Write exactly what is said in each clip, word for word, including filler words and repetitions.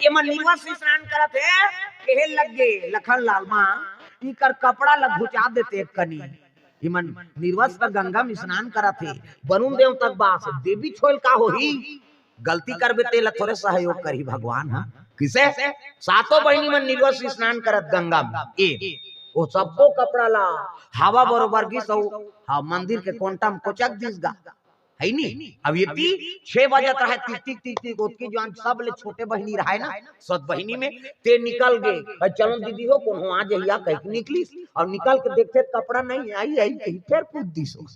एमन निरवा से स्नान करत हे, कहे लग गे लखन लाल, माँ, इकर कपड़ा ला घुचा देते एक कनी। इमन निरवा से गंगा में स्नान करत हे, वरुण देवता के बास, देवी छोइल का होही? गलती करबे तेला थोरे सहयोग करही भगवान, हाँ? किसे? सातों बहिनी मन निरवा से स्नान करत गंगा में। ए, वो सबको कपड़ा ला हवा बरोबर गिस अउ, हाँ, मंदिर के कोंटा में कोचक दिस गा। है नी? अब एती छह बजत रहे, टिक टिक टिक टिक, ओतकी जुवान सबले छोटे बहिनी रहे ना, सत बहिनी में, ते निकल गे। "अरे चलो दीदी हो, कोनो आ जइही" कहिके निकलिस, अउ निकल के देखथे कपड़ा नहीं, आई आई कही फेर पूछ दिस हो।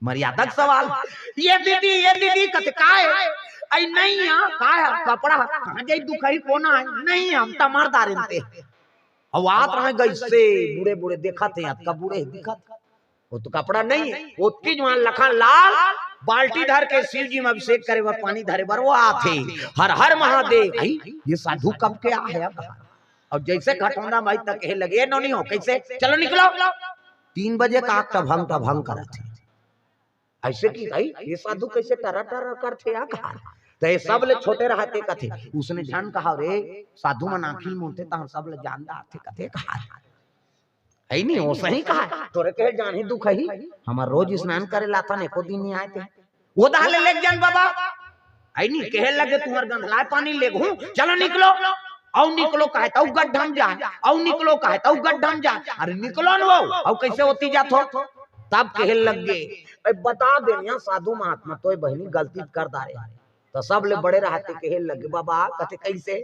मर्यादा के सवाल। "ये दीदी, ये दीदी" कथे, "काय?" "अई नहीं आ, काय आ? कपड़ा कहाँ जाई दुखही कोन आय?" "नहीं, हम टमर डारेन ते।" अउ आत रहे गइसे, बूढ़े बूढ़े देखत हे, अतका बूढ़े हे दिखत। वो तो कपड़ा नहीं है, ओतकी जुवान लखन लाल बाल्टी धर के शिव जी में अभिषेक करे बर, पानी धरे बर वो आथे। "हर हर महादेव।" "अई, ये साधु कब के आ हे अब?" अउ जइसे घटौंदा माई तक कहे लगे, "ए नोनी हो, कइसे? चलो निकलो।" तीन बजे का आग टभंग टभंग करत हे। अइसे कि भाई, ये साधु कइसे टरा टरा करथे या कहा? त ये सबले छोटे रहत हे कथे, उसने झन कहा, "रे, साधु मन आँखी मूंदथे, तहाँ सबले जान डारथे," कथे कहा। है नी, वो सही कहा, "तोरे कहे जान ही दुखही, हमर रोज स्नान करे लाथन, एको दिन नहीं आय ते।" वो दहा ले लेग जान बाबा। है नी, कहे लगे, "तुम्हर गंधलाय पानी लेगहूँ, चलो निकलो।" अउ निकलो कहे त अउ गड्ढा में जाय, अउ निकलो कहे त अउ गड्ढा में जाय। "अरे निकलो न वो, अउ कइसे ओती जाथो?" तब कहे लग गे, "ए, बता देन या साधु महात्मा, तोय बहिनी गलती कर डारे।" त सबले बड़े रहत हे कहे लगे, "बाबा," कथे, "कइसे?"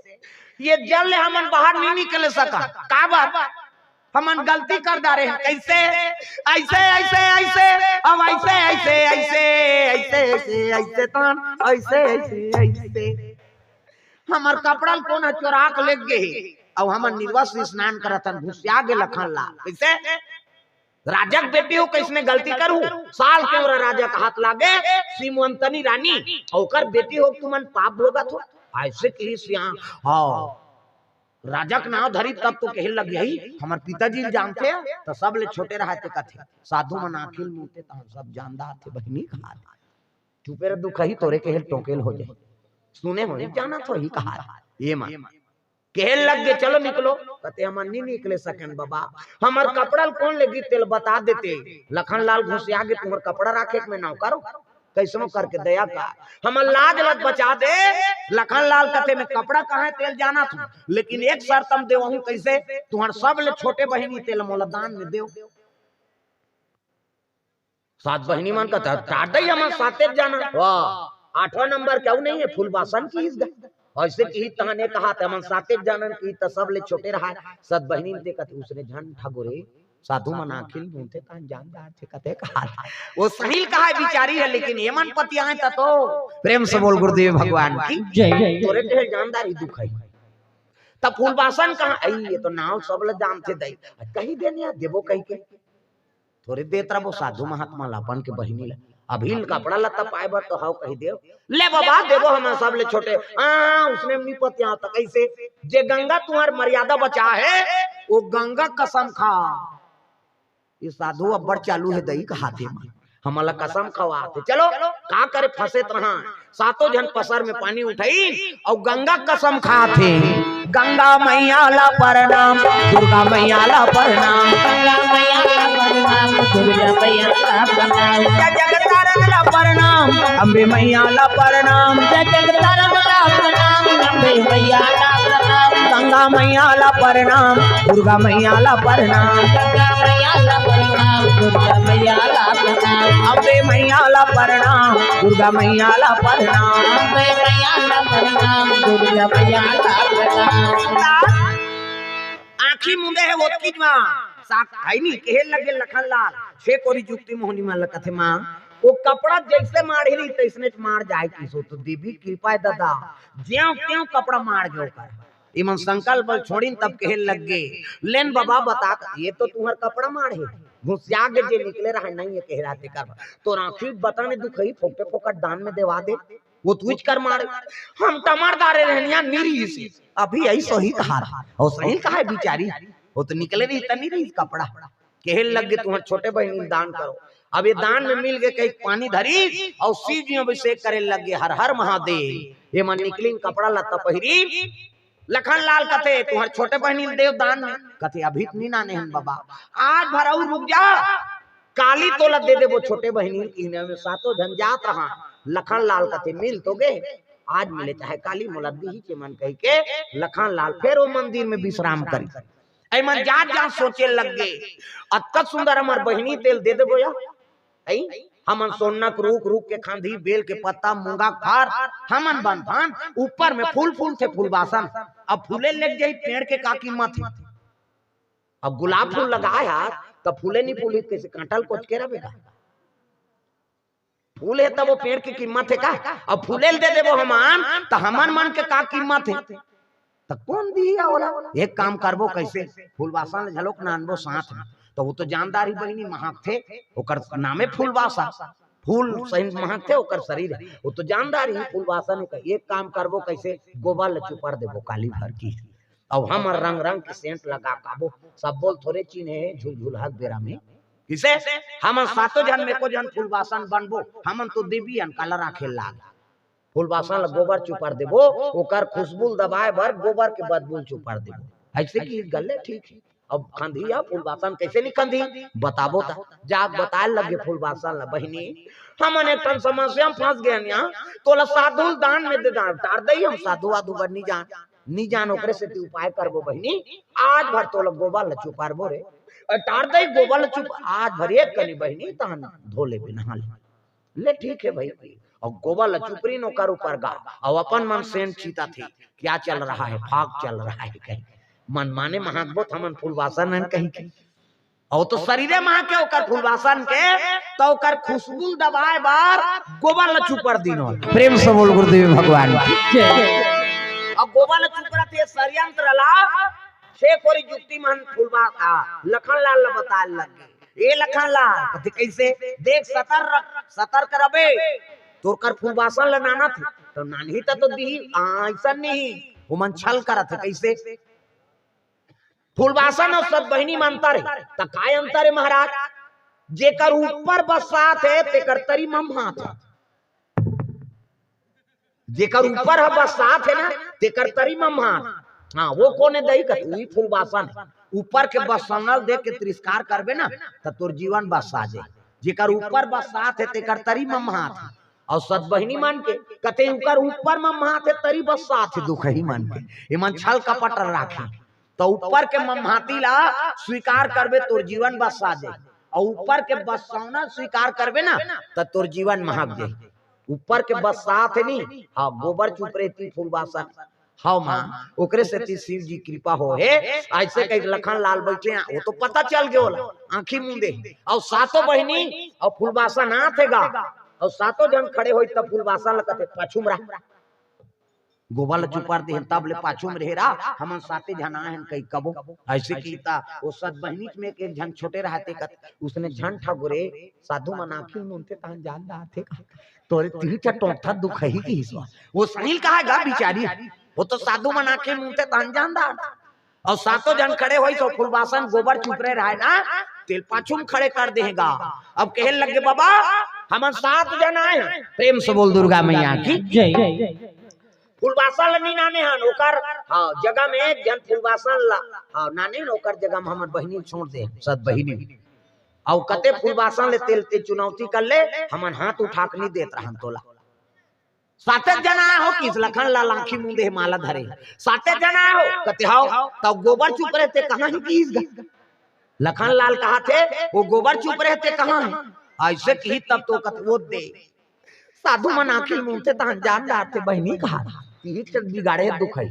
"ये जल ले हमन बाहर नहीं निकले सकन।" "काबर?" "हमन गलती कर डारे हन।" "कइसे?" "अइसे, अइसे, अइसे, अब अइसे, अइसे, अइसे, अइसे, अइसे, अइसे, तन, अइसे, अइसे, अइसे। हमर कपड़ा ल कोन ह चोरा के लेग गे हे, अउ हमन निरवा से स्नान करत हन, घुसिया गे लखन लाल।" "कइसे?" "राजा के बेटी हो, कइसने गलती करहूँ?" "साल के ओरा राजा के हाथ लागे, सीमवंतनी रानी, ओकर बेटी हो, तुमन पाप भोगत हो।" अइसे कहिस या, हाँ, राजा के नाव धरी तब तो कहे लग गे, "हमर पिताजी ल जानथे?" त सबले छोटे रहत हे कथे, "साधु मन आँखी ल मूंदथे, तहाँ सब जान डारथे बहिनी कहा।" चुपे रह दुखही, तोरे कहे ल टोंके ल हो जाही। सुने हो, जानत होही कहा। ये मन कहे लग गे, "चलो निकलो।" कथे, "हमन नी निकले सकेन बाबा, हमर कपड़ा ल कोन लेगही तेला बता देते।" लखन लाल घुसिया गे, "तुम्हर कपड़ा राखे के मैं नौकर हों? कइसनो करके दया कर, हमर लाज ल बचा दे।" लखन लाल कथे, "मैं कपड़ा कहाँ हे तेला जानत हों, लेकिन एक शर्त म देवहूँ।" "कइसे?" "तुम्हर सबले छोटे बहिनी, तेला मोला दान में देव।" सात बहिनी मन कथे, "टार दई, हमन साते झन हन।" वाह, आठवां नंबर के अउ नहीं हे, फूलबासन कहिस गा। अइसे कहिस तहने कहा त हमन साते झन हन कहिस त सबले छोटे रहय। सत बहिनी मन कथे, "उसने झन ठगो रे, साधु मन आँखी ल मूंदथे तहन जान डारथे," कथे कहा। वो सही ल कहा बिचारी हे, लेकिन ये मन पतियाए त तो। प्रेम से बोल गुरुदेव भगवान की जय। तोरे कहे ल जान डारही दुखही। तब फूलबासन कहा, "अई, ये तो नाव सबले जानथे दई, कहि देन या देबो कहिके।" थोरे देत रहिबो साधु महात्मा ल, अपन के बहिनी ल। अभी ल कपड़ा लत्ता पाए बर तो हव कहि देव। "ले बाबा, देबो, हमन सबले छोटे।" हाँ, उसने नी पतियावत हे। "कइसे?" "जे गंगा तुम्हर मर्यादा बचाहे, वो गंगा कसम खा।" ये साधु अब्बड़ चालू हे दई कहाथे म। "हमन ल कसम खवाथे।" चलो, का करे, फंसे त रहा। सातों झन पसर में पानी उठाइन अउ गंगा कसम खाथे। "गंगा मैया ला प्रणाम, दुर्गा मैया ला प्रणाम, गंगा मैया ला प्रणाम, दुर्गा मैया ला प्रणाम, जय जगतारण ला प्रणाम, अम्बे मैया ला प्रणाम, जय जगतारण ला प्रणाम, अम्बे मैया ला प्रणाम, गंगा मैया ला प्रणाम, दुर्गा मैया ला प्रणाम, गंगा मैया ला प्रणाम, दुर्गा मैया ला प्रणाम, अम्बे मैया ला प्रणाम, दुर्गा मैया ला प्रणाम।" आँखी मुंदे हे ओतकी जुवान। साक-, है नी, कहे लगे लखन लाल, छे कोरी जुक्ति मोहनी मन ल कथे माँ, वो कपड़ा जइसे माढ़े रही तइसने च माढ़ जाय किसो, तो देवी कृपा हे ददा, ज्यों त्यों कपड़ा माढ़ गे ओकर। इमन संकल्प ल छोड़िन तब कहे लग गे, "लेन बाबा बता, ये तो तुम्हर कपड़ा माढ़े।" घुसिया गे जे निकले रहय नहीं हे कहे रहय तेकर। "तोर आँखी बता नहीं दुखही, फोकटे फोकट दान में देवा दे।" वो तुझ कर माढ़े। हम टमर डारे रहेन या नी रहिस। अभी अइसो ही कहा रहा। अउ सही कहा हे बिचारी। वो तो निकले रही त नी रहिस कपड़ा। कहे लग गे, "तुम्हर छोटे बहिनी ल दान करो।" अब ये दान में मिल गे कहिके पानी धरिस अउ शिव जी अभिषेक करे लग गे, "हर हर महादेव।" ये मन निकलिन कपड़ा लत्ता पहिरिन। लखन लाल कथे, "तुहर छोटे बहिनी ल देव दान में।" कथे, "अभी त नी नाने हन बबा, आज भर अउ रुक जा, काली तोला दे देबो छोटे बहिनी ल।" किहने में सातों झन जात रहा। लखन लाल कथे, "मिल तो गे, आज मिले चाहे काली, मोला दिही चे मन," कहिके लखन लाल फेर वो मंदिर में विश्राम करी। ऐ मन जात जात सोचे लग गे, "अतका सुंदर हमर बहिनी, तेल दे देबो या।" ऐ, हमन सोन्ना के रूख, रूख के खांधी, बेल के पत्ता, मूंगा के फार, हमन बनथन, ऊपर में फूल फूलथे फूलबासन। अब फूले लेग जाही, पेड़ के का कीमत हे? अब गुलाब फूल लगाए हा, त फूले नी फूली, कइसे कांटा ल कोच के रबे का? फूल हे तब वो पेड़ के कीमत हे का? अब फूले ल दे देबो हमन, त हमन मन के का कीमत हे? त कोन दिही ओला? एक काम करबो, कइसे फूलबासन ल घलोक नानबो साथ में, त वो तो जानदार ही बहिनी महकथे, ओकर नामे फूलबासन, फूल सही महकथे, ओकर शरीर हे, वो तो जानदार ही फूलबासन हे। एक काम करबो, कइसे गोबर ल चुपर देबो काली भर की, अउ हमर रंग रंग के सेंट लगा काबो, सब बोल थोरे चिन्हे हे झुलझुलहा के बेरा में। किसे? हमन सातों झन में एको झन फूलबासन बनबो, हमन तो देवी अन काला राखे लाग। फूलबासन ल गोबर चुपर देबो, ओकर खुशबू ल दबाए बर गोबर के बदबू ल चुपर देबो। अइसे कि गल्ले ठीक हे। अब खंधी या फूलबासन कइसे नी खंधी? बताबो त। जाग बताए लगे फूलबासन ल, "बहिनी, हमन एक ठन समस्या में फंस गे हन या, तोला साधु ल दान में दे दान।" टार दई, "हम साधु वाधु बर नी जान, नी जान, ओकरे सेती उपाय करबो बहिनी, आज भर तोला गोबर ल चुपारबो रे।" अ, टार दई, "गोबर ल चुप, आज भर एक कनी बहिनी, तहन धो लेबे, नहा ले।" ले ठीक हे भाई, अउ गोबर ल चुपरी नोकर ऊपर गा, अउ अपन मन सेंट छींचत हे, "क्या चल रहा है? फाग चल रहा है," कहिके। मन माने महकबो त हमन फूलबासन हन कहिके। अउ तो शरीरे महके ओकर फूलबासन के, त ओकर खुशबू ल दबाए बर गोबर ल चुपर दिनो। प्रेम से बोल गुरुदेव भगवान की। अउ गोबर ल चुपरत हे षड्यंत्र ला, छे कोरी जुक्ति मन फूलबा-, आ, लखन लाल ल बताए लग गे। "ए लखन लाल," कथे, "कइसे?" "देख, सतर-, सतर्क रबे, तोर कर फूलबासन ल नानत हे, त नानही त तो दिही, आ, अइसन नहीं, ओमन छल करत हे।" कइसे? फूलबासन अउ सतबहिनी म अंतर हे। त काय अंतर हे महाराज? जेकर ऊपर बस्सात हे, तेकर तरी मम्हात हे। जेकर ऊपर ह बस्सात हे ना, तेकर तरी मम्हात। हाँ, वो कोन हे दई कथे, उही फूलबासन हे। ऊपर के बस्सौना ल देख के तिरस्कार करबे ना, त तोर जीवन बस्सा जाही। जेकर ऊपर बस्सात हे, तेकर तरी मम्हात हे। अउ सतबहिनी मन के कथे, उकर ऊपर मम्हात हे, तरी बस्सात हे दुखही मन के। एमन छल कपट राखे। त ऊपर के मम्हाती ला स्वीकार करबे, तोर जीवन बस्सा जाही। अउ ऊपर के बस्सौना स्वीकार करबे ना, त तोर जीवन महक जाही। ऊपर के बस्सात हे नी, हाँ, गोबर चुपरे ती फूलबासन। हव माँ, ओकरे सेती शिव जी कृपा हो हे। अइसे कहिके लखन लाल बइठे हे, वो तो पता चल गे ओला, आँखी मूंदे हे। अउ सातों बहिनी अउ फूलबासन आत हे गा, अउ सातों झन खड़े होई, तब फूलबासन ल कथे, "पाछू म रह।" गोबर ल चुपर दे हन, तब ले पाछू म रहे रा, हमन साते झन आए हन कहि कबो। अइसे कही त ओ सत बहिनी में एक झन छोटे रहते कत, उसने झन ठगुरे, "साधु मन आँखी मूंदथे तहन जान डारथे का?" तोरे तीन ठा टोंठा दुखही कहिस। वो सही ल कहा गा बिचारी, वो तो साधु मन आँखी मूंदथे तहन जान डारथे। अउ सातों झन खड़े होइस, अउ फूलबासन गोबर चुपरे रहय ना, तेला पाछू म खड़े कर देहे गा। अब कहे लगे, "बबा, हमन सात झन आए हन।" प्रेम से बोल दुर्गा मैया की। जय। फूलबासन ल नी नाने हन, ओकर, हाँ, जगह में एक झन फूलबासन ल, हाँ, नाने हन, ओकर जगह में हमर बहिनी ल छोड़ दे, सत बहिनी। अउ कते फूलबासन ले तेला ते चुनौती कर ले, हमन हाथ उठा के नी देत रहन तोला। साते जना हो किस लखन लाल आँखी मूंदे हे माला धरे। साते जना हो, कते हव, तब गोबर चुपरे ते कहाँ हे किस गा? लखन लाल कहाथे, "वो गोबर चुपरे ते कहाँ हे?" अइसे कही तब तो कत वो दे। साधु मन आँखी मूंदथे तहन जान डारथे बहिनी कहा। तीही के बिगाड़े दुख हे।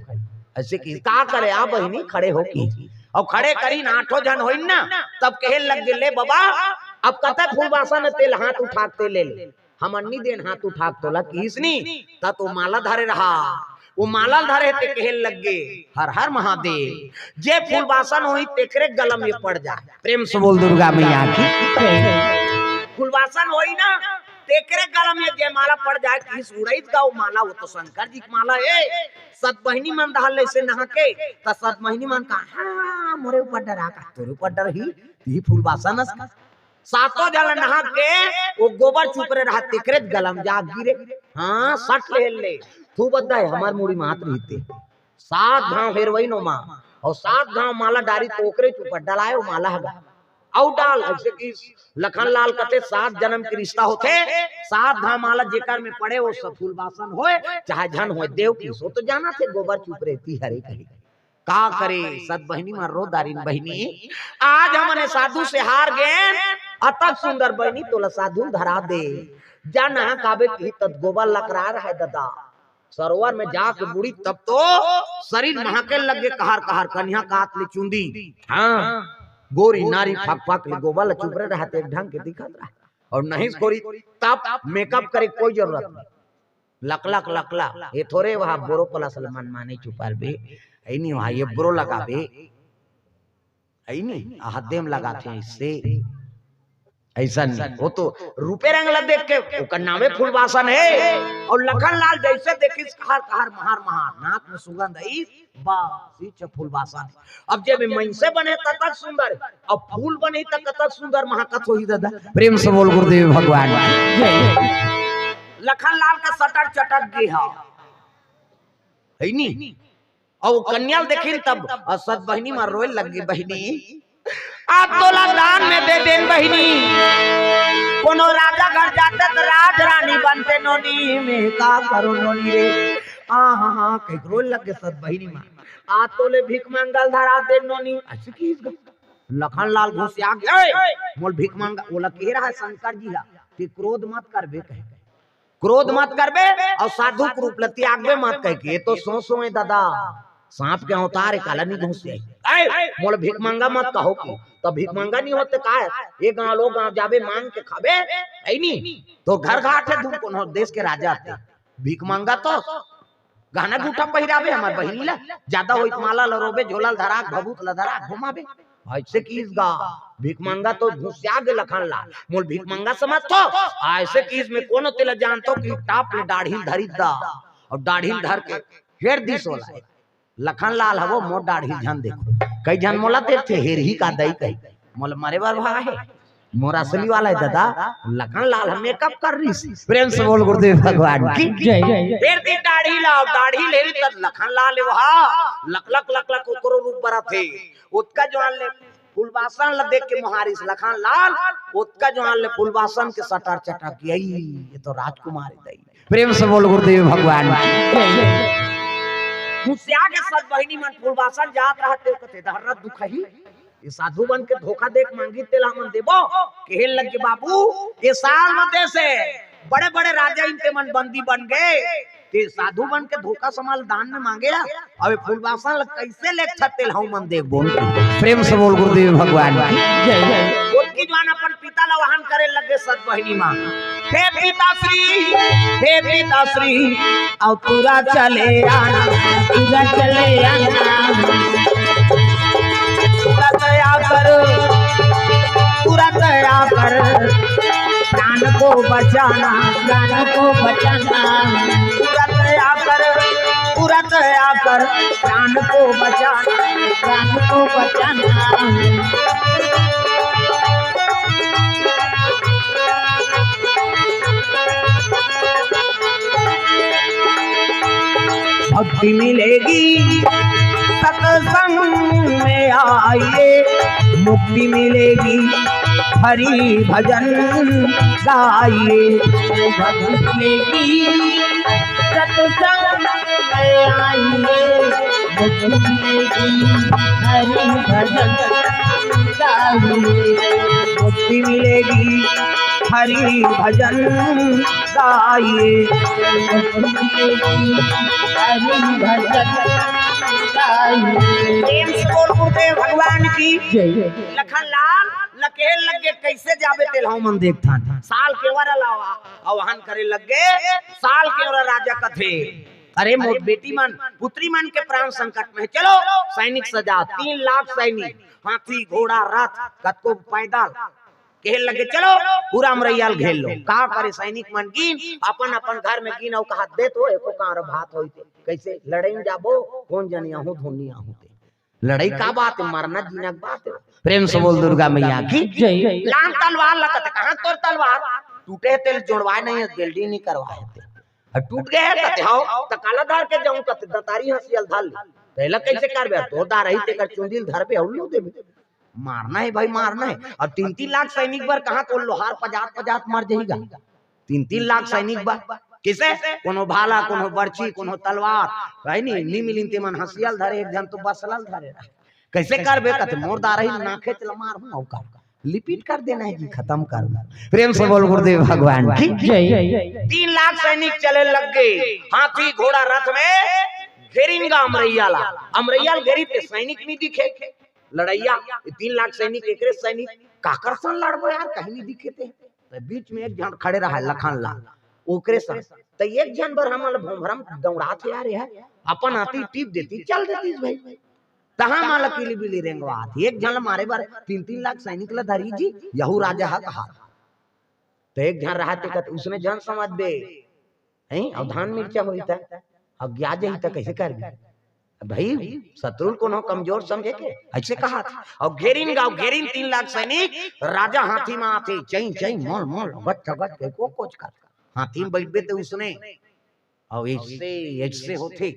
अइसे कही, "का करे आ बहिनी खड़े हो की?" अउ खड़े करिन आठों झन होइन ना, तब कहे लग गे, "ले बबा, अब कते फूलबासन तेला हाथ उठा के ले ले।" हमन नी देन हाथ उठा के तोला किहिस नी, त तो माला धरे रहा। वो माला धरे ते कहे लगे, "हर हर महादेव, जे फूलबासन होही तेकरे गला में पड़ जाए।" प्रेम से बोल दुर्गा मैया की। फूलबासन होही ना, तेकरे गला में जयमाला पड़ जाए। किहिस उड़ैत गा वो माला, वो तो शंकर जी के माला हे। सत बहिनी मन धर ले से नहा के, त सत बहिनी मन का, "हाँ, मोरे ऊपर डरा का, तोरे ऊपर डरही, तिही फूलबासन अस का।" सातों झन नहा के वो गोबर चुपरे रहा, तेकरे गला में जा गिरे। हाँ, सट ले ले। तू बता है, हमार मुड़ी मात रहिते। सात घांव हेरवई नोमा, अउ सात घांव माला डारी तो ओकरे ऊपर डलायो माला हगा। अउ डाल, अइसे कि लखन लाल कथे, सात जनम के रिश्ता होथे, सात घांव माला जेकर में पड़े, वो सब फूलबासन होय, चाहे झन होय, देव की सो तो जाना थे, गोबर चुप रहती हरे कही। का करे, सत बहिनी मन रो दारिन, बहिनी, आज हमने साधु से हार गेन, अतक सुंदर बहिनी तोला साधु धरा दे, जा नहा काबे की तत गोबर लकरा रहे ददा। सरोवर में जाके बूड़ी तब तो शरीर महके लगे, कहर कहर कन्या कात ले चुंदी। हाँ, गोरी नारी फक फक ले गोबर ल चुबरे रहत, एक ढंग के दिखत रहा। अउ नहीं गोरी तब मेकअप करे कोई जरूरत नहीं। लकलक लकलक, ये थोरे वहा बोरो प्लस ल मन माने चुपार बे, ऐ नहीं वहा ये बोरो लगा बे, ऐ नहीं हद्दे में लगा थे इससे। ऐसा नहीं, वो तो रूपे रंग ला देख के ओकर नामे फूलबासन है। अउ लखन लाल जैसे देखिस, कहर कहर महार महार, नाक में सुगंध आई, बस ई च फूलबासन है। अब जब मनसे बने ततक सुंदर, अब फूल बने त कतक सुंदर महकत होही दादा। प्रेम से बोल गुरुदेव भगवान की जय। लखन लाल का सटर चटक गे हा, है नी? अउ कन्या ल देखिन तब, अउ सत बहिनी म रोए लग गे, बहिनी, आज तोला दान में दे देन बहिनी, कोनो राजा घर जाते त राज रानी बनते नोनी, में का करो नोनी रे। आ हा हा, कहिके रोए लग गे सत बहिनी म। आज तोले भीख मांगल धरा देन नोनी, अइसे किहिस गा। लखन लाल घुसिया गे, "ए, मोल भीख मांगा।" ओला कहे रहा शंकर जी हा कि क्रोध मत करबे कहे। क्रोध मत करबे अउ साधु के रूप ल त्यागबे मत कहिके। ये तो सो सो है दादा, सांप के अवतार है, काला नहीं घुस जाए। ऐ, मोला भीख मांगा मत कहो कि, तो भीख मांगा नहीं होते का है? ये गांव लोग गांव जाबे मांग के खाबे, है नी? तो घर घाट है, तुम कोनो देश के राजा थे, भीख मांगा तो गहना गूठा पहिराबे हमर बहिनी ला, ज्यादा होई त माला ल रोबे, झोला ल धरा, भभूत ल धरा, घुमाबे। अइसे किहिस गा, भीख मांगा तो घुसिया गे लखन लाल, मोल भीख मांगा समझ थो, अइसे किहिस में कोनो तेला जानतो कि टाप ले डाढ़ी ल धरी दा, अउ डाढ़ी ल धर के हेर दिस ओला। लखन लाल हवो, मोर डाढ़ी ल झन देखो, कई झन मोला देखथे, हेरही का दई कही, मोला मरे बर भा हे। मोर असली वाला है दादा, लखन लाल ह मेकअप कर रहिस। प्रेम से बोल गुरुदेव भगवान की जय। फेर दी दाढ़ी ला, दाढ़ी ले रही तब लखन लाल ले वहा लक लक लक लक ओकरो रूप बरत हे। ओतका जुआन ले फुलबासन ला देख के मोहारिस लखन लाल, ओतका जुआन ले फुलबासन के सटर चटर किया, ये तो राजकुमार है दई। प्रेम से बोल गुरुदेव भगवान की जय। घुसिया के सत बहिनी मन फुलबासन जात रहते, कथे दहरत दुखही, ये साधु बन के धोखा देख मांगी तेला मन देबो। कहे लग गे, "बाबू, ये साल म देसे बड़े-बड़े राजा इनते मन बंदी बन गए, ते साधु बन के धोखा समाल दान में मांगे ला, अबे फुलबासन ल कैसे लेक छते ल हऊ मन देख बोल।" प्रेम से बोल गुरुदेव भगवान की जय। ओतकी जुआन अपन पिता ल आवाहन करे लगे सत बहिनी मां। हे पिताश्री, हे पिताश्री, अब पूरा चले आना, पूरा चले आना। पूरा दया कर, पूरा दया कर, प्राण को बचाना, प्राण को बचाना। पूरा दया कर, पूरा दया कर, प्राण को बचाना, प्राण को बचाना। भक्ति मिलेगी सत्संग में आइए, मुक्ति मिलेगी हरि भजन गाइए। भक्ति मिलेगी सत्संग में आइए, मुक्ति मिलेगी हरि भजन गाइए। मुक्ति मिलेगी हरि भजन गाइए। हरि भजन गाइए। प्रेम से बोल गुरुदेव भगवान की जय। लखन लाल ल कहे लगे, "कैसे जाबे तेल हऊ मन देखथन।" साल के वर अलावा आवाहन करे लगे, साल के वर राजा कथे, "अरे मोर बेटी मन, पुत्री मन के प्राण संकट में, चलो सैनिक सजा, तीन लाख सैनिक, हाथी, घोड़ा, रथ, कतको पैदल।" कहे लगे, "चलो, पूरा अमरैया ल घेर लो।" का करे, सैनिक मन गिन, अपन अपन घर में गिन, अउ कहा, "दे तो एको कांवर भात होई ते।" कैसे लड़ाई में जाबो, कोन जनी आहू धोनी आहू ते। लड़ाई का बात है, मरना जीना के बात है। प्रेम से बोल दुर्गा मैया की जय। लान तलवार लगत, कहाँ तोर तलवार? टूटे तेल जोड़वाए नहीं है, welding नहीं करवाए थे। अउ टूट गे हे कथे, हव, त काला धर के जाऊं कथे, दँतारी हँसिया ल धर ले। त एला कइसे करबे? तोर दारही तेकर चुंदी ल धरबे अउ लू देबे। मारना हे भाई, मारना हे। अउ तीन तीन लाख सैनिक बर कहाँ को लोहार पजात पजात मर जही गा। तीन तीन लाख सैनिक बर कइसे? कोनो भाला, कोनो बरछी, कोनो तलवार, हे नी, नी मिलिन ते मन हँसिया ल धरे, एक झन तो बसला ल धरे। कइसे करबे? कथे, मोर दारही ल नाखेच ल मारहूं, अउ का? लिपिट कर देना हे जी, खतम कर देना। प्रेम से बोल गुरुदेव भगवान की। जय। तीन लाख सैनिक चले लग गे, हाथी घोड़ा रथ में घेरिन गा अमरैया ला। अमरैया ल घेरी ते सैनिक नी दिखे, लड़इया, ये तीन लाख सैनिक, एकरे सैनिक, काकर संग लड़बो यार, कहीं नी दिखे ते। त बीच में एक झन खड़े रहा लखन लाल, ओकरे संग। त एक झन बर हमन ल भोंभरम दौड़ात हे यार, ये अपन आती टीप देती, चल देतीस भाई। तहाँ माला किली बिली रेंगवात, एक झन ल मारे बर तीन तीन लाख सैनिक ल धरी जी, यहू राजा ह कहा। त एक झन रहा ते कथे, उसने झन समझबे, हैं? अउ धान मिर्चा होही त, अउ गिया जही त कइसे करबे? भाई, शत्रु ल कोनो कमजोर समझे के, अइसे कहा था। अउ घेरिन गा, घेरिन तीन लाख सैनिक, राजा हाथी म आथे, चई, चई, मोल, मोल, गच, गच, के को कोच कर। हाथी म बइठबे ते उसने, अउ अइसे, अइसे होथे,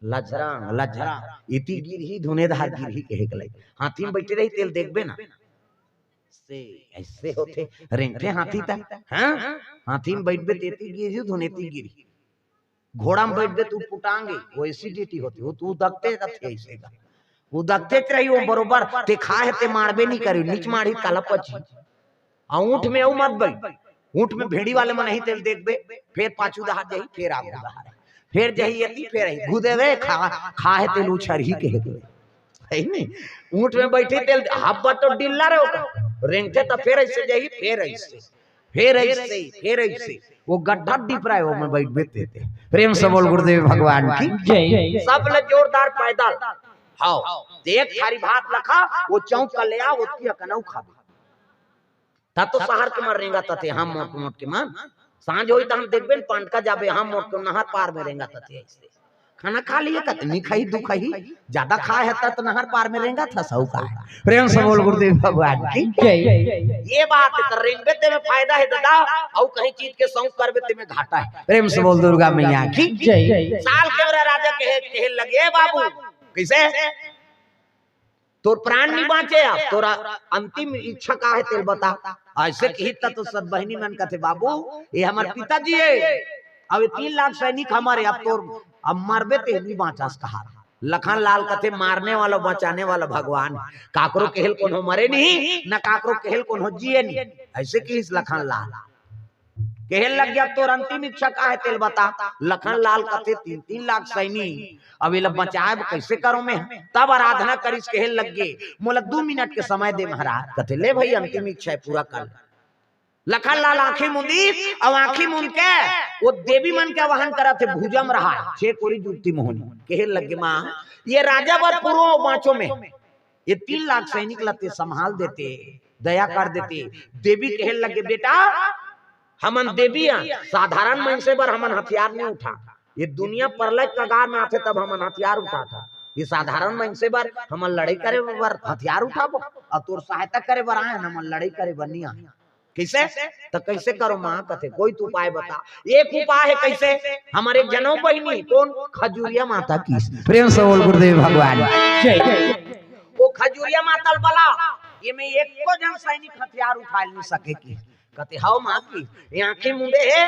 लझरांग, लझरांग, एती गिरही, धुनेधार गिरही, कहे के लइक। हाथी म बइठे रही, तेल देखबे ना। से, अइसे होथे, रेंगथे हाथी त, हाँ? हाथी म बइठबे ते एती गिरही, धुन एती गिरही। घोड़ा म बइठबे त उटपुटांगे, वो एसिडिटी होथे, वो त उदकते रथे अइसे गा। उदकते रही वो बरोबर, ते खाए हे ते माड़बे नी करे, नीच माड़ही त काला पची। अउ ऊंट में अउ मत बइठ, ऊंट में भेड़ी वाले मन ही तेल देखबे, फेर पाछू डहार जही, फेर आगू डहार, फेर जही एती, फेर अही, घुदेवे खा, खाए हे तेल उछरही कहे के। हे नी? ऊंट में बइठही तेल, हब्बा तो डिल्ला रहे ओकर। रेंगथे त फेर अइसे जाही, फेर अइसे, फेर अइसे, फेर अइसे। वो गड्ढा डिपरा हे, ओमे बइठबे ते। प्रेम से बोल गुरुदेव भगवान की। जय। सब ले जोरदार पैदल। हव, एक थारी भात ल खा, वो चौक कर ले आ, ओतकी अकनऊ खाबे। त तो सहर के मन रेंगत हे, हम मोट मोट के मन। सांझ होही त हम देखबे न, पांटका जाबे, हम मोट के नहर पार में रेंगत हे अइसे। खाना खा लिहे कथे, नी खाही, दू खाही, जादा खाए हे त, त नहर पार में रेंगत हस, अउ का हे? प्रेम से बोल गुरुदेव भगवान की। जय। ये बात हे, त रेंगबे ते में फायदा हे दादा, अउ कहीं चीज के शौक करबे ते में घाटा हे। प्रेम से बोल दुर्गा मैया की। जय। साल के बेरा राजा कहे, कहे लगे, "ए बाबू, कइसे?" तोर प्राण नी बांचे अब, तोर अंतिम इच्छा का हे तेल बता। अइसे कही त तो सत बहिनी मन कथे, "बाबू, ये हमर पिताजी हे, अब ये तीन लाख सैनिक हमर हे, अब तोर, अब मरबे ते नी बांचस कहा।" लखन लाल कथे, "मारने वाला बचाने वाला भगवान, काकरो कहे ल कोनो मरे नहीं, न काकरो कहे ल कोनो जिए नहीं।" अइसे कहिस लखन लाल। कहे लग गे, "तोर अंतिम इच्छा का हे तेल बता।" लखन लाल कथे, "तीन तीन लाख सैनिक, अब एला बचाए बर कइसे करों मैं?" तब आराधना करिस, कहे लग गे, "मोला दू मिनट के समय दे महाराज।" कथे, "ले भाई, अंतिम इच्छा हे, पूरा कर।" लखन लाल आंखी मुंदिस, अउ आंखी मुंद के वो देवी मन के आवाहन करत हे, भुजा म रहा हे, छे कोरी जुगती मोहनी। कहे लग गे, "माँ, ये राजा बर पूरो बांचों मैं, ये तीन लाख सैनिक ल ते संभाल देते, दया कर देते।" देवी कहे लग गे, "बेटा, हमन देवी हन, साधारण मनसे बर हमन हथियार नी उठा। ये दुनिया परलय कगार में आथे तब हमन हथियार उठाथन। ये साधारण मनसे बर हमन लड़ई करे बर हथियार उठाबो? अउ तोर सहायता करे बर आए हन, हमन लड़ई करे बर नी आए।" कइसे? त कइसे करों माँ? कथे, "कोई तो उपाय बता।" एक उपाय हे कइसे? हमर एक जनऊ बहिनी, कोन? खजुरिया माता की। प्रेम से बोल गुरुदेव भगवान। जय। वो खजुरिया माता ल बला, ये में एको झन सैनिक हथियार उठा नी सके की। कथे, "हव माँ की, ये आंखी मुंदे हे,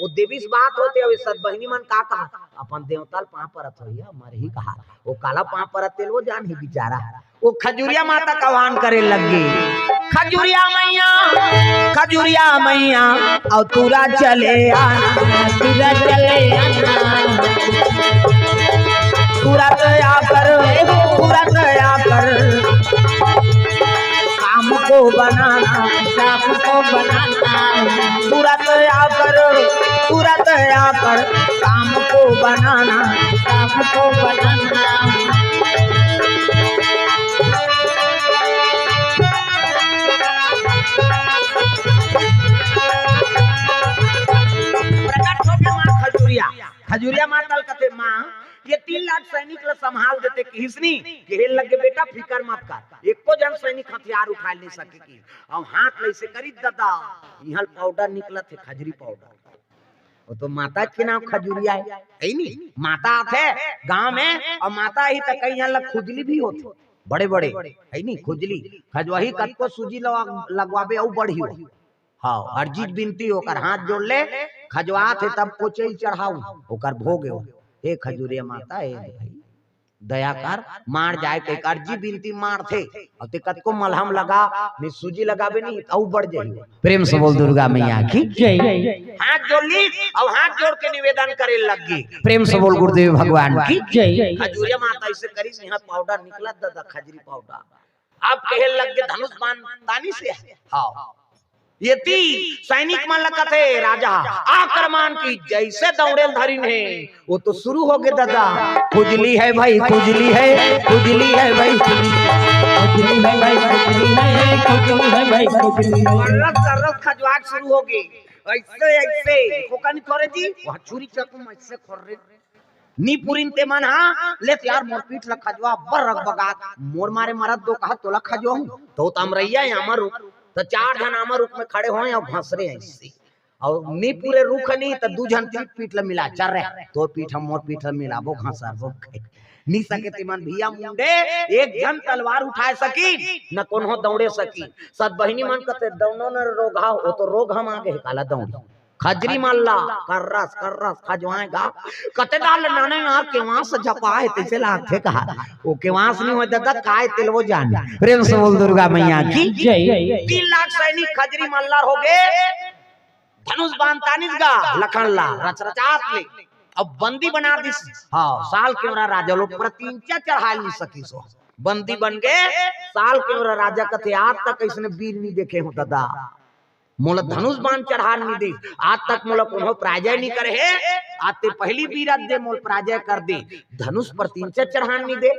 वो देवी से बात होथे, अउ ये सत बहिनी मन का कहा, अपन देवता ल पाँव परत होही, मरही कहा, वो काला पाँव परत तेल वो जानही बिचारा।" वो खजुरिया माता का आह्वान करे लग गे, "खजुरिया मैया, खजुरिया मैया, अउ तुरत चले आना, तुरत चले आना, तुरत आकर, तुरत आकर काम को बनाना, काम को बनाना, तुरत आकर, तुरत आकर काम को बनाना, काम को बनाना।" प्रकट होके माँ खजुरिया, खजुरिया माता ल कथे, "माँ, ये तीन लाख सैनिक ल संभाल देते किहिस नी।" कहे लगे, "बेटा, फिकर मत कर, एको झन सैनिक हथियार उठा नी सके की।" अउ हाथ ल अइसे करिस ददा, इहाँ ले पाउडर निकलत हे, खजुरी पाउडर। वो तो माता के नाम खजुरिया हे, हे नी? माता आथे गांव में, अउ माता ही त कई झन ल खुजली भी होथे, बड़े बड़े, हे नी? खुजली खजवाही, कतको सूजी लवा-, लगवाबे अउ बढ़ियो। हाँ, अर्जी बिनती, ओकर हाथ जोड़ ले, खजवात हे तब कोचई चढ़ाऊ, ओकर भोग हे। हे खजुरिया माता, हे भाई, दया कर, मार जाए के अर्जी बिनती मारथे। अउ ते कतको मलहम लगा, नी सूजी लगाबे नी, अउ बढ़ जाही। प्रेम से बोल दुर्गा मैया की जय। हाथ जोड़ ली, अउ हाथ जोड़ के निवेदन करे लग गे। प्रेम से बोल गुरुदेव भगवान की जय। खजुरिया माता अइसे करिस, यहाँ पाउडर निकला दादा, खजरी पाउडर। अब कहे लग गे धनुष बाण तानिस हे। हाँ, एती सैनिक मन ल कथे राजा, आक्रमण की, जइसे दौड़े ल धरिन हे, वो तो शुरू हो गे दादा। खुजली हे भाई, खुजली हे, खुजली हे भाई, खुजली हे भाई, खुजली हे, खुजली हे भाई, खुजली हे। कर्रत, कर्रत खजवाट शुरू हो गे। अइसे, अइसे, खोका नी खोरे जी, वहाँ छुरी चाकू म अइसे खोर रे। नी पुरिन ते मन हा, ले त यार मोर पीठ ल खजवा, अब्बड़ रगबगात, मोर मारे मरत दो कहा तोला खजवाहूं, तो त अमरैया हे अमर रुख, त चार झन अमर रुख में खड़े होय अउ घसरे हे अइसे। अउ नी पुरे रुख नी, त दू झन पीठ, पीठ ल मिला, चल रे, तोर पीठ हम मोर पीठ ल मिलाबो, घसरबो। नी सके ते मन भैया मुंडे, एक झन तलवार उठाए सकी, न कोनो दौड़े सकी। सत बहिनी मन कथे, दौड़ो न रोगहा, वो तो रोगहा म आगे हे, काला दौड़ी। खजरी मन ला कर्रस, कर्रस खजवाए गा। कते दाल नाने ना केवास झपा हे, तइसे लागथे कहा। वो केवास नी होय दादा, काय तेल वो जाने। प्रेम से बोल दुर्गा मैया की जय। तीन लाख सैनिक खजरी मन ला हो गे। धनुष बाण तानिस गा लखन लाल रचरचात ले। अब बंदी बना दिस। हाँ, साल केवरा राजा लोग प्रतिंचा चढ़ा नी सकिस। बंदी बन गे। साल केवरा राजा कथे, आज तक अइसने वीर नी देखे हों दादा। मोला धनुष बाण चढ़ान नी दे, आज तक मोला कोनो पराजय नी करे हे। आज ते पहली बीरत दे मोल पराजय कर दे, धनुष प्रतिंचा चढ़ान नी दे।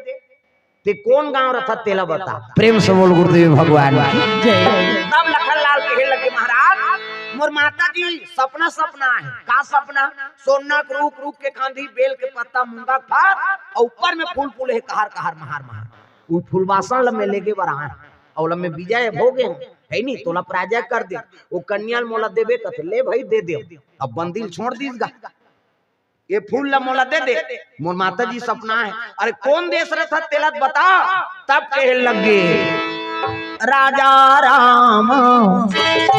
ते कोन गांव रथस तेला बता। प्रेम से बोल गुरुदेव भगवान की जय। तब लखन लाल कहे लगे, महाराज, मोर माता जी सपना, सपना हे। का सपना? सोना के रूख, रूख के खांधी, बेल के पत्ता, मूंगा के फार, अउ ऊपर में फूल फूले हे, कहार, कहार, महार, महार। उ फूलबासन ल में लेगे बर आए हंव, अउ ल में विजय हो गे हंव, हे नी, तोला पराजय कर दे, वो कन्या ल मोला देबे कथे, ले भाई दे दे। अब बंदी ल छोड़ दिस गा, ये फूल ल मोला दे दे, मोर माता जी सपना हे। अरे कोन देश रथस तेला बता। तब कहे लगे, राजा राम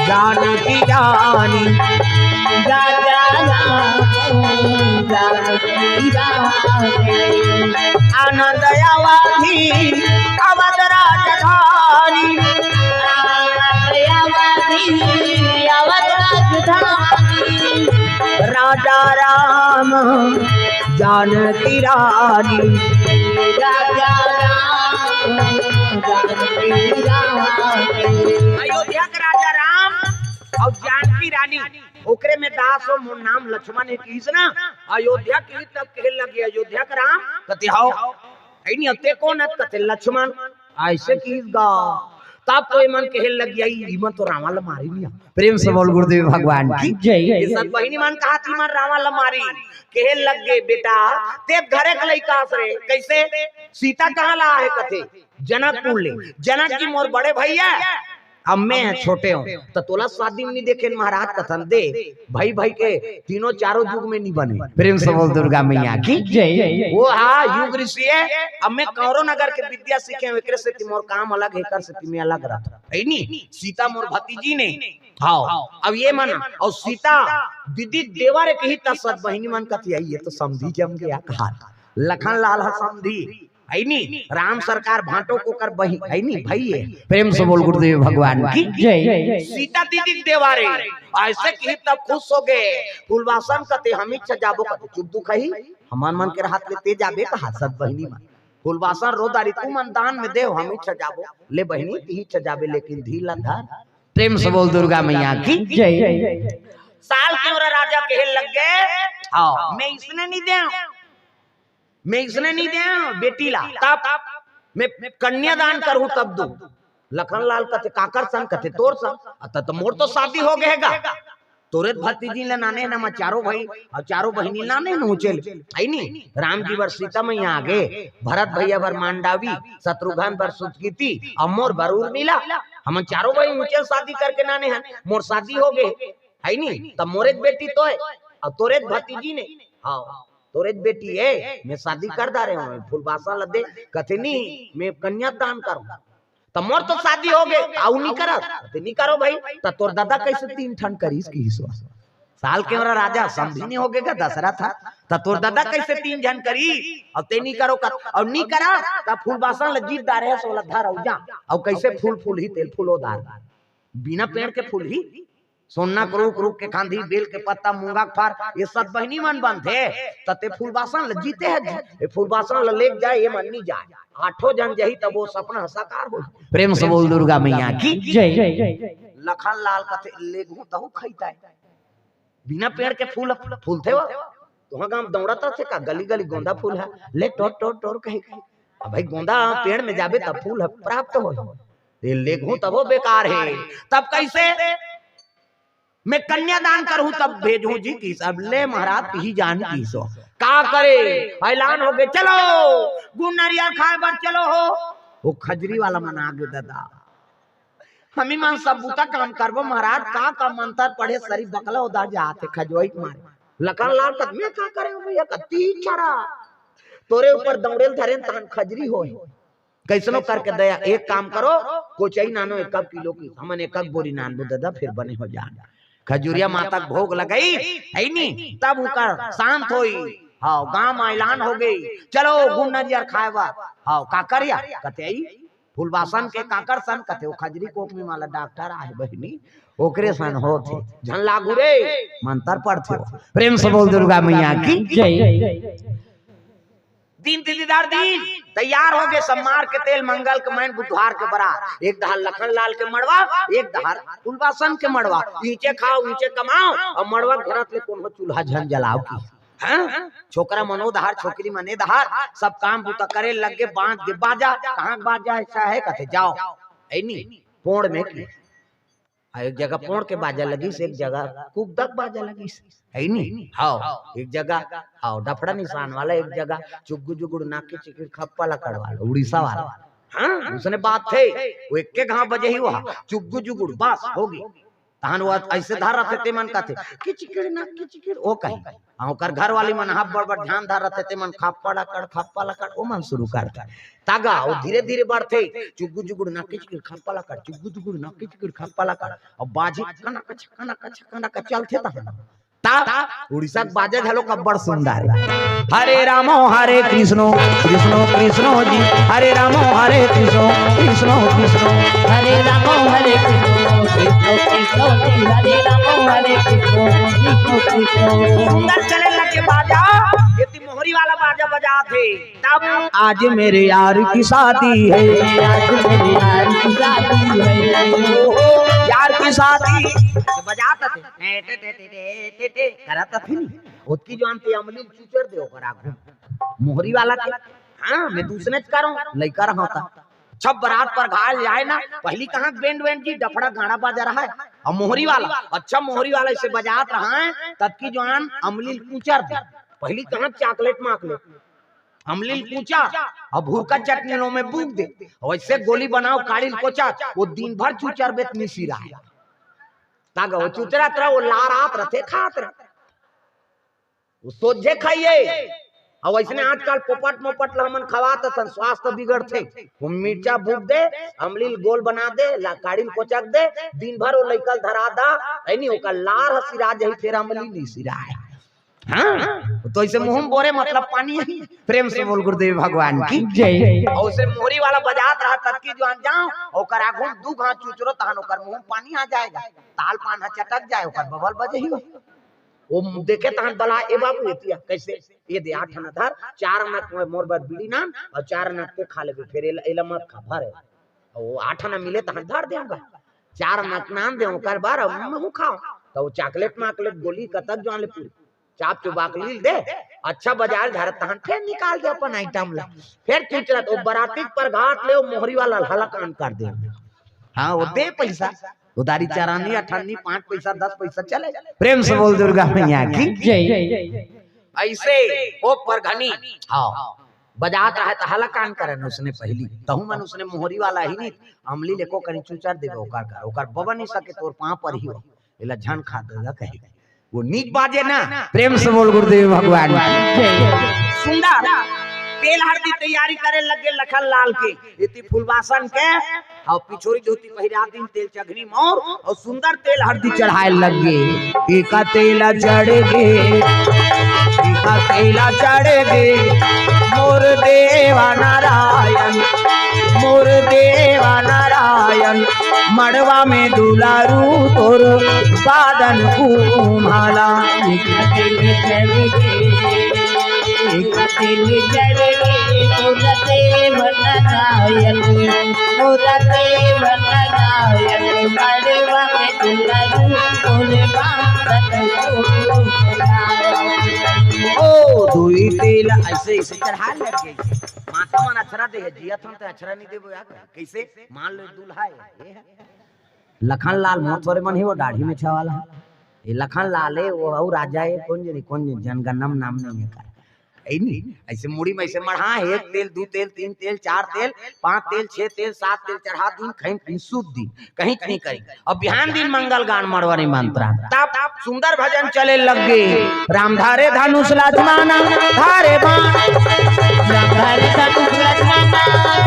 जानकी रानी, राजा राम जानकी रानी, आनंद अवधी अवध राजधानी, आनंद अवधी अवध राजधानी, राजा राम जानकी रानी, राजा राम जानकी रानी। अयोध्या के राजा राम अउ जानकी रानी, ओकरे में दास हो, मोर नाम लक्ष्मण हे किहिस ना। अयोध्या के तब कहे लगे, अयोध्या के राम कथे, हव, हे नी, ते कोन हस? कथे लक्ष्मण। अइसे किहिस गा। तब तो ये मन कहे लग गया, ये मन तो रावण ल मारे नहीं। प्रेम से बोल गुरुदेव भगवान की जय। ये सब बहिनी मन कहा थी मन रावण ल मारी, कहे लग गे, बेटा, ते घरे के लइका हस रे, कइसे? सीता कहाँ ला हे? कथे जनकपुर ले। जनक जी मोर बड़े भैया, अब में छोटे हों, त तोला शादी में नहीं देखेन महाराज। कथन दे, भई भई के तीनों चारों युग में नहीं बने। प्रेम से बोल दुर्गा मैया की जय। वो हा युग ऋषि हे, अब में कौरव नगर के विद्या सीखे हों, एकरे सेती मोर काम अलग हे, एकर सेती में अलग रथों, हे नी? सीता मोर भतीजी ने, हव, अब ये मन, अउ सीता दीदी देवर हे किहिस त सत बहिनी मन कथे, ये तो समधी जम गया कहा, लखन लाल ह समधी, हे नी? राम सरकार भांटो के ओकर बही, हे नी? भई हे। प्रेम से बोल गुरुदेव भगवान की जय। सीता दीदी के देवर हे, अइसे किहिस तब खुश हो गे। फूलबासन कथे, हम इच्छा जाबो। कथे चुप दुखही, हमर मन के रहत ले ते जाबे कहा? सत बहिनी मन। फूलबासन रो डारिस, तुमन दान में देव, हम इच्छा जाबो। ले बहिनी, ती इच्छा जाबे, लेकिन धीर ला धर। प्रेम से बोल दुर्गा मैया की जय। साल केवरा राजा कहे लग गे, हव, में इसने नहीं देंव, में इसने नहीं देंव बेटी ला, तब में कन्यादान करहूं तब दूं। लखन लाल कथे, काकर संग? कथे तोर संग। अत त मोर तो शादी हो गे गा, तोरे भतीजी ल नाने हन, हमन चारों भई अउ चारों बहिनी ल नाने हन, उचेल, हे नी? राम जी बर सीता मैया आगे, भरत भैया बर मांडवी, शत्रुघ्न बर सुतकीती, अउ मोर बर उर्मिला। हमन चारों बहिनी उचेल शादी करके नाने हन, मोर शादी हो गे, हे नी? त मोरे बेटी तोय। अउ तोरे भतीजी ने, हाँ, तोरे बेटी हे, मैं शादी कर डारे हंव, फूलबासन ल दे। कथे, "नहीं, मैं कन्यादान करूं।" त मोर तो शादी हो गे, अउ नहीं करत, ते नहीं करो भाई। त तोर दादा कइसे तीन ठन करिस किहिस? साल के मेरा राजा समधी नहीं हो गे का दशरथ हा, त तोर दादा कइसे तीन झन करी? अउ ते नहीं करो कर, अउ नहीं करा, त फूलबासन ल जीत डारे हस, ओला धर अउ जा। अउ कइसे फूल फूलही, तेल फूलो डार, बिना पेड़ के फूलही। सोन्ना के रूख, रूख के खांधी, बेल के पत्ता, मूंगा के फार, ये सब बहिनी मन बनथे। त ते फूलबासन ल जीते हे जी, ये फूलबासन ल लेके जाए, ये मन नहीं जाए। आठों झन जही, तब वो सपना साकार हो। प्रेम से बोल दुर्गा मैया की जय। लखन लाल कथे, "लेगहूं तहू खइता हे।" बिना पेड़ के फूल फूलथे वो। तुहां गांव दौड़त रथे का, गली गली गोंदा फूल हे, ले टोर टोर टोर कहे। अब भाई, गोंदा पेड़ में जाबे तब फूल ह प्राप्त हो। ये लेगहूं तब वो बेकार हे। तब कइसे? "मैं कन्यादान करहूं तब भेजहूं जी" किहिस। अब ले महाराज, तिही जान किहिस। का करे, ऐलान हो गे, "चलो गुड़ नरियर खाए बर चलो हो।" वो खजरी वाला मन आ गे, दादा, "हमी मन सब बुता काम करबो महाराज, का का मंतर पढ़े सरी बकला उदा जात हे खजोई के मारे।" लखन लाल कथे, "मैं का करे हंव भैया, कती छरा तोरे ऊपर दौड़ेल धरेन, तहन खजरी होय।" कइसनो करके दया, एक काम करो, कोचई नानो एक किलो की, हमन एक बोरी नानबो दादा, फिर बने हो जा। खजुरिया माता के भोग लगई, हे नी? तब उकर शांत होई। हाँ, गांव में ऐलान हो गई, "चलो गुड़ नरियर खाए बर।" हाँ, काकर या? कथे, "आई फूलबासन के काकर सन।" कथे, "वो खजरी कोकमी वाला डॉक्टर आहे बहिनी, ओकरे सन होथे।" झन लागू रे, मंतर पढ़थे। प्रेम से बोल दुर्गा मैया की जय। दिन दीदीदार दिन तैयार हो गे, सम्मार के तेल, मंगल के मैन, बुधवार के बरात। एक डहर लखन लाल के मड़वा, एक डहर फूलबासन के मड़वा। ईंचे खाओ, ईंचे कमाओ, अउ मड़वा के घरात ले कोनो चूल्हा झन जलाओ की। हाँ? छोकरा मन ओ डहर, छोकरी मन ए डहर, सब काम बूता करे लग गे, बांध के बाजा, कहाँ के बाजा ऐसा हे, कथे, "जाओ।" हे नी, पोड़ में की। अउ एक जगह पोड़ के बाजा लगिस, एक जगह कुकदा के बाजा लगिस, हे नी? हाँ, एक जगह, हाँ, डफड़ा निशान वाला, एक जगह चुग्गू जुगुड़ नाक के चिकिर खप्पा लकड़ वाला, उड़ीसा वाला। हाँ, उसने बात हे, वो एक के घाव बजे ही हुआ, चुग्गू जुगुड़, बस, हो गई। तहन वो ऐसे धर रथे, ते मन कहते, "किचिकिड़ ना, किचिकिड़," वो कही। हाँ, ओकर घर वाली मन हा बड़ बड़ ध्यान धर रथे, ते मन खप्पा लकड़, खप्पा लकड़, वो मन शुरू कर दे। तागा, वो धीरे धीरे बढ़थे, चुग्गू जुगुड़ ना किचिकिड़, खप्पा लकड़, चुग्गू जुगुड़ ना किचिकिड़, खप्पा लकड़, अउ बाजी कनक छकनक छकनक चलथे तहन। ता उड़ीसा के बाजा घलो अब्बड़ सुंदर हे। हरे रामो हरे कृष्णो, कृष्णो कृष्णो जी, हरे रामो हरे कृष्णो, कृष्णो कृष्णो। हरे रामो हरे कृष्णो, कृष्णो कृष्णो जी, हरे रामो हरे कृष्णो, कृष्णो कृष्णो। सुंदर चले लगे बाजा, ये ती मोहरी वाला बाजा बजात हे। तब आज मेरे यार की शादी है, आज मेरे यार की शादी है। ओहो, यार की शादी। ये बजात थे, टे, टे, टे, टे, टे, टे, टे, करत थे नी। ओतकी जुआन ते अमलील चुचर दे ओकर आगू। मोहरी वाला के, हाँ, मैं दूसरे च करूँ, लइका रहा था। छब बरात पर घाल जाए ना, पहली कहाँ बैंड वैंड जी, डफड़ा गाना बाजा रहा है। अउ मोहरी वाला, अच्छा मोहरी वाला इसे बजात रहा है, ततकी जुआन अमलील कुचर दे। पहली कहाँ चॉकलेट माकलेट, अमलील कुचर, अउ भुरका चटनी लो में बूक दे। अउ ऐसे गोली बनाओ काड़ील कोचर, वो दिन भर चुचर बेत मिसिरा है। तागा वो चुचरत रहा, वो लारात रथे, खात रहा। वो सोझे खाइए। अउ अइसने आजकल पोपट मोपट ला हमन खवात हसन, स्वास्थ्य बिगड़थे। वो मिर्चा भूक दे, अमलील गोल बना दे, ला काड़ील कोचक दे, दिन भर वो लइकल धरा दा, ऐनी ओकर लार ह सिरा जही, फेर अमलील नहीं सिराए। हाँ, तो ऐसे मुंह में बोरे मतलब पानी ही। प्रेम से बोल गुरुदेव भगवान की जय। अउ उसे मोहरी वाला बजात रहा, ततकी जुआन जाओ, ओकर आगू में दू घास चुचरो, तहन ओकर मुंह में पानी आ जाएगा, ताल पान ह चटक जाए, ओकर बबल बजे ही हो। वो देखे तहन बला, "ए बाबू, एतिया कैसे? ये दे आठ आना धर, चार आना मोर बर बीड़ी नान अउ चार आना ते खा लेबे, फेर एला, एला मत खा, भर।" अउ वो आठ आना मिले तहन धर देऊंगा, चार आना नान दे ओकर बर, अउ महू खाओ। तो वो चॉकलेट माकलेट गोली कतक जुआन ले पूरी चाप चुबाक लील दे, अच्छा बजार घर तहन फेर निकाल दे अपन आइटम ला, फेर चुचरत वो बराती पर घाट ले वो मोहरी वाला हलकान कर दे। हाँ, वो दे पैसा, उधारी चरानी अठन्नी, पाँच पैसा, दस पैसा चले। प्रेम से बोल दुर्गा मैया की जय। ऐसे वो परघनी, हाँ, बजात रहे त हलकान करन उसने पहली, तहु मन उसने मोहरी वाला ही नहीं, अमलील एको कनी चुचर देबे ओकर कर, ओकर बबा नहीं सके तोर पाँव पर ही हो, एला झन खा देगा कहे। वो नीक बाजे ना। प्रेम से बोल गुरुदेव भगवान। सुंदर तेल हरदी तैयारी करे लगे लखन लाल के, एती फूलबासन के, अउ पिछोरी धोती पहिरा दिन, तेल चघनी मौर अउ सुंदर तेल हरदी चढ़ाए लगे। एका तेल चढ़ गे, एका तेल चढ़ गे, मोर देवा नारायण, मोर देवा नारायण, मड़वा में दुलारू तोर बादन कुम्हाला। एक दिल जल गे, एक दिल जल गे, मोर देव नारायण, मोर देव नारायण, मड़वा में दुलारू तोर बादन कुम्हाला। ओ दुई तेल ऐसे ऐसे चढ़ा लग गई। माता मन अक्षरा दे हे, जियत हन त अक्षरा नहीं देबो यार। कैसे? मान लो दूल्हा है, ये है। लखन लाल मोर थोरे मन ही वो दाढ़ी में छवाला है। ये लखन लाल है, वो अउ राजा है, कौन जनी, कौन जनी, जनगणना में नाम नहीं है कर। ऐ नहीं, ऐसे मुड़ी में ऐसे मढ़ा है, एक तेल, दू तेल, तीन तेल, चार तेल, पांच तेल, छह तेल, सात तेल चढ़ा दिन, खैन फिन सूत दिन, कहीं नहीं करी। अब बिहान दिन मंगल गान मड़वा निमंत्रण। तब सुंदर भजन चले लग गे। राम धारे धनुष लक्ष्मण धारे बाण। राम धारे धनुष लक्ष्मण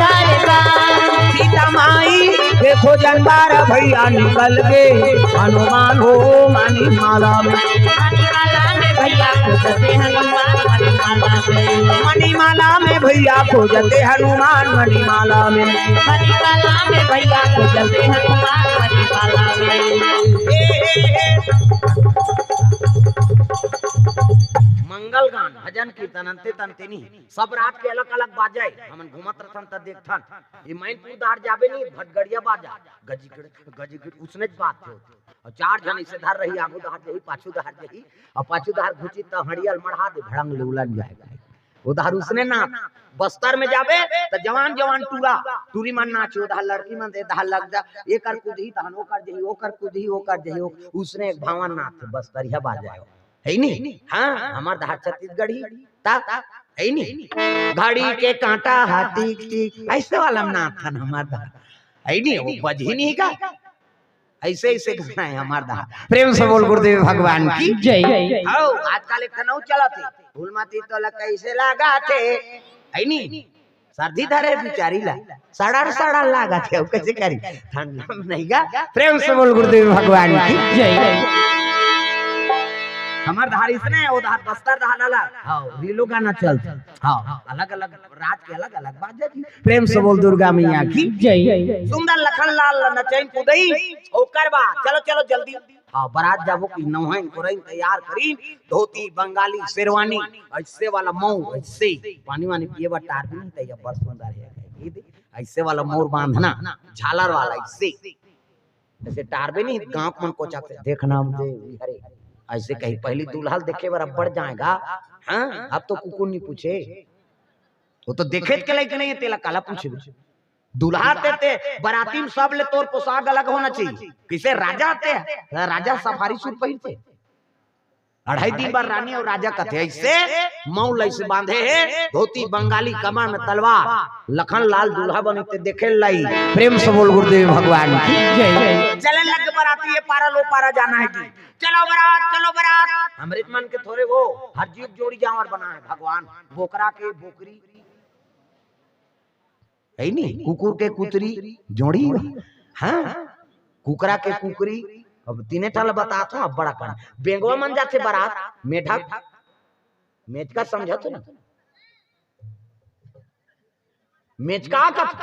धारे बाण। सीता माई के खोजन बार भैया निकल गे। हनुमान हो मणिमाला में। मणिमाला में भैया खोजते हनुमान मणिमाला में। मणिमाला में भैया खोजते हनुमान मणिमाला में। मणिमाला में भैया खोजते हनुमान मणिमाला में। हे, हे, हे। मंगल गान, भजन कीर्तन, अंते तंते नहीं। सब रात के अलग-अलग बाजा हे। हमन घूमत रथन त देखथन। ये मैनपुर डहर जाबे नहीं, भटगड़िया बाजा। गजिगड़, गजिगड़, उसने बात होथे। अउ चार झन इसे डहर रही, आगू डहर जही, पाछू डहर जही, अउ पाछू डहर घुची त हड़ियल मढ़ा दे, भड़ंग ले उलन जाए। ओ डहर उसने नाच। बस्तर में जाबे त जवान जवान टूरा, टूरी मन नाचे, ओ डहर लड़की मन दे डहर लग जा, एकर कुदही तहन ओकर जही, ओकर कुदही ओकर जही, ओ-, उसने एक भावन नाच हे, बस्तरिया बाजा हे। हे नी? हाँ, हमर डहर छत्तीसगढ़ी, ता, हे नी? घड़ी के कांटा हा टिक टिक, ऐसे वाला नाच हन हमर डहर। हे नी? वो बजही नहीं का? ऐसे, ऐसे गाना हे हमर डहर। प्रेम से बोल गुरुदेव भगवान की जय। हौ, आजकल एक ठन अउ चलत हे, फूल माती तोला कैसे लागथे, हे नी? सर्दी धरे बिचारी ला, सड़र सड़र लागथे, अउ कैसे करी? ठंडा में नहीं गा। प्रेम से बोल गुरुदेव भगवान की जय। हमर डहर इसने, ओ डहर बस्तर डहर अलग। हौ, रीलो गाना चलथे। हौ, अलग-अलग राज के अलग-अलग बाजा जी। प्रेम से बोल दुर्गा मैया की जय। सुंदर लखन लाल नचैन कुदई, ओकर बाद चलो, चलो जल्दी। हौ, बरात जाबो कि नौहैन कोरैन तैयार करीन, धोती, बंगाली, शेरवानी, ऐसे वाला मऊ, ऐसे पानी वानी पिए बर टार भी नहीं, तैया बड़ सुंदर हे। ऐसे वाला मौर बांधना, झालर वाला, ऐसे। जैसे टारबे नहीं, गांव मन कोचक से, "देखना हम दे, हरे।" ऐसे कही, पहली दूल्हा ल देखे बर अब्बड़ जाएगा। हाँ, अब तो कुकुर नहीं पूछे, वो तो देखे के लायक नहीं हे, तेला काला पूछे। दूल्हा ते, ते बराती में सब ले तोर पोशाक अलग होना चाहिए। किसे राजा ते, राजा सफारी सूट पहिरथे। अढ़ाई दिन बर रानी अउ राजा कथे, ऐसे मऊ ल ऐसे बांधे हे, धोती बंगाली, कमर में तलवार, लखन लाल दूल्हा बनी ते देखे लाई। प्रेम से बोल गुरुदेव भगवान की जय। चले लग बराती, ये पारा लो पारा जाना हे जी। चलो बरात, चलो बरात। हमरे मन के थोरे वो, हर जीव जोड़ी जांवर बना हे भगवान, बोकरा के बोकरी, हे नी? कुकुर के कुतरी जोड़ी। हाँ, कुकरा के कुकरी। अब तीने ठा ल बतात हौं, अब बड़ा कन बेंगवा मन जाथे बरात, मेढक, मेचका समझत हो ना? मेचका कथ,